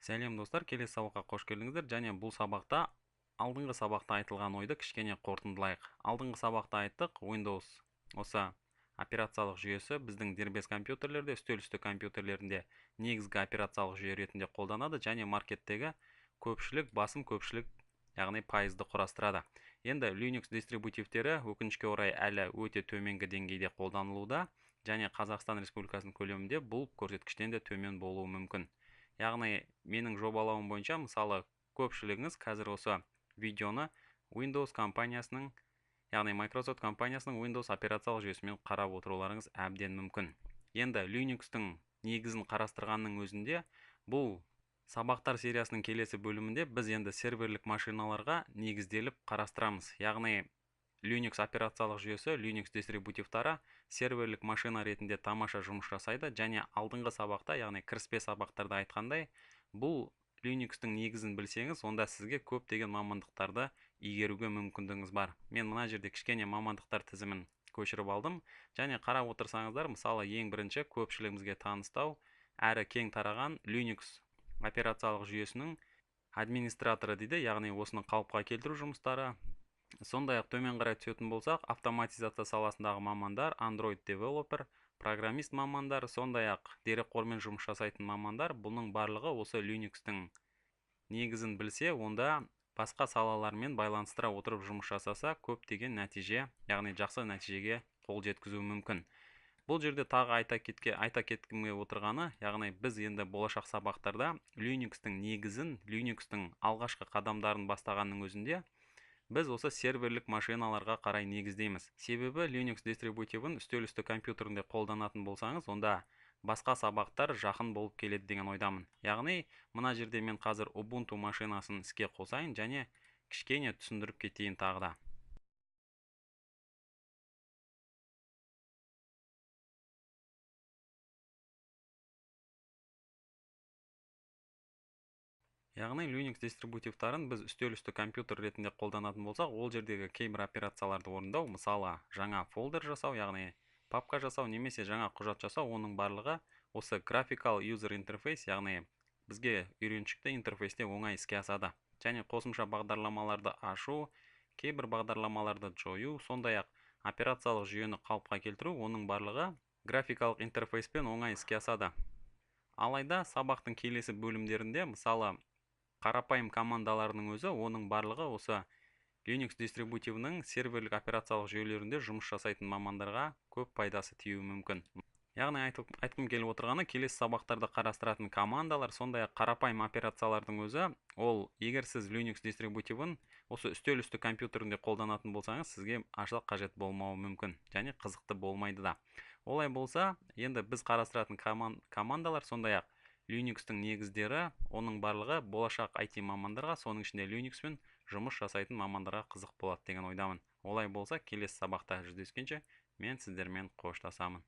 Сәлем достар, келесі сабаққа қош келдіңіздер. Және бұл сабақта алдыңғы сабақта айтылған ойды кішкене қорытындылайық. Алдыңғы сабақта айттық, Windows осы операциялық жүйесі біздің дербес компьютерлерде, үстел үсті компьютерлерінде негізгі операциялық жүйе ретінде қолданады және маркеттегі көпшілік, басым көпшілік, яғни пайызды құрастырады. Енді Linux дистрибутивтері өкінішке орай әлі өте төменгі деңгейде қолданылуда және Қазақстан Республикасының көлемінде бұл көрсеткіштен де төмен болуы мүмкін. Яғни менің жобалауым бойынша, мысалы, көпшілігіңіз қазір осы видеоны Windows компаниясының, яғни Microsoft компаниясының Windows операциялық жүйесімен қарап отыруларыңыз әбден мүмкін. Енді Linux'тың негізін қарастырғанның өзінде бұл сабақтар сериясының келесі бөлімінде біз енді серверлік машиналарға негізделіп қарастырамыз. Яғни Linux операциялық жүйесі, Linux дистрибутивтары серверлік машина ретінде тамаша жұмыс жасайды және алдыңғы сабақта, яғни кіріспе сабақтарда айтқандай, бұл Linux'тің негізін білсеңіз, онда сізге көптеген мамандықтарды игеруге мүмкіндігіңіз бар. Мен мына жерде кішкене мамандықтар тізімін көшіріп алдым және қарап отырсаңыздар, мысалы, ең бірінші көпшілігімізге таныстау, әрі кең тараған Linux операциялық жүйесінің администраторы дейді, яғни осыны қалыпқа келтіру жұмыстары. Сондай-ақ төмен қарай түсетін болсақ, автоматизация саласындағы мамандар, Android developer, программист мамандар, сондай-ақ дерекқормен жұмыс жасайтын мамандар, бұның барлығы осы Linux'тің негізін білсе, онда басқа салалармен байланыстыра отырып жұмыс жасаса, көптеген нәтиже, яғни жақсы нәтижеге қол жеткізуі мүмкін. Бұл жерде тағы айта кеткім келіп отырғаны, яғни біз енді болашақ сабақтарда Linux'тің негізін, Linux'тің алғашқы қадамдарын бастағанның өзінде біз осы серверлік машиналарға қарай негіздейміз. Себебі Linux дистрибутивін үстел үсті компьютерінде қолданатын болсаңыз, онда басқа сабақтар жақын болып келеді деген ойдамын. Яғни мына жерде мен қазір Ubuntu машинасын іске қосайын және кішкене түсіндіріп кетейін тағы да. Яғни Linux дистрибутивтарын біз үстел үсті компьютер ретінде қолданатын болсақ, ол жердегі кейбір операцияларды орындау, мысалы, жаңа фолдер жасау, яғни папка жасау немесе жаңа құжат жасау, оның барлығы осы graphical user interface, яғни бізге үйреншікті интерфейсте оңай іске асады. Және қосымша бағдарламаларды ашу, кейбір бағдарламаларды жою, сондай-ақ операциялық жүйені қалыпқа келтіру, оның барлығы графикалық интерфейспен оңай іске асады. Алайда сабақтың келесі бөлімдерінде, мысалы, қарапайым командаларының өзі, оның барлығы осы Linux дистрибутивінің серверлік операциялық жүйелерінде жұмыс жасайтын мамандарға көп пайдасы тиюі мүмкін. Яғни айтқым келіп отырғаны, келесі сабақтарда қарастыратын командалар, сондай-ақ қарапайым операциялардың өзі, ол егер сіз Linux дистрибутивін осы үстел үсті компьютерінде қолданатын болсаңыз, сізге аса қажет болмауы мүмкін және қызықты болмайды да. Олай болса, енді біз қарастыратын командалар, сондай-ақ Linux'тің негіздері, оның барлығы болашақ IT мамандарға, соның ішінде Linux'пен жұмыс жасайтын мамандарға қызық болады деген ойдамын. Олай болса, келесі сабақта жүздескенше мен сіздермен қоштасамын.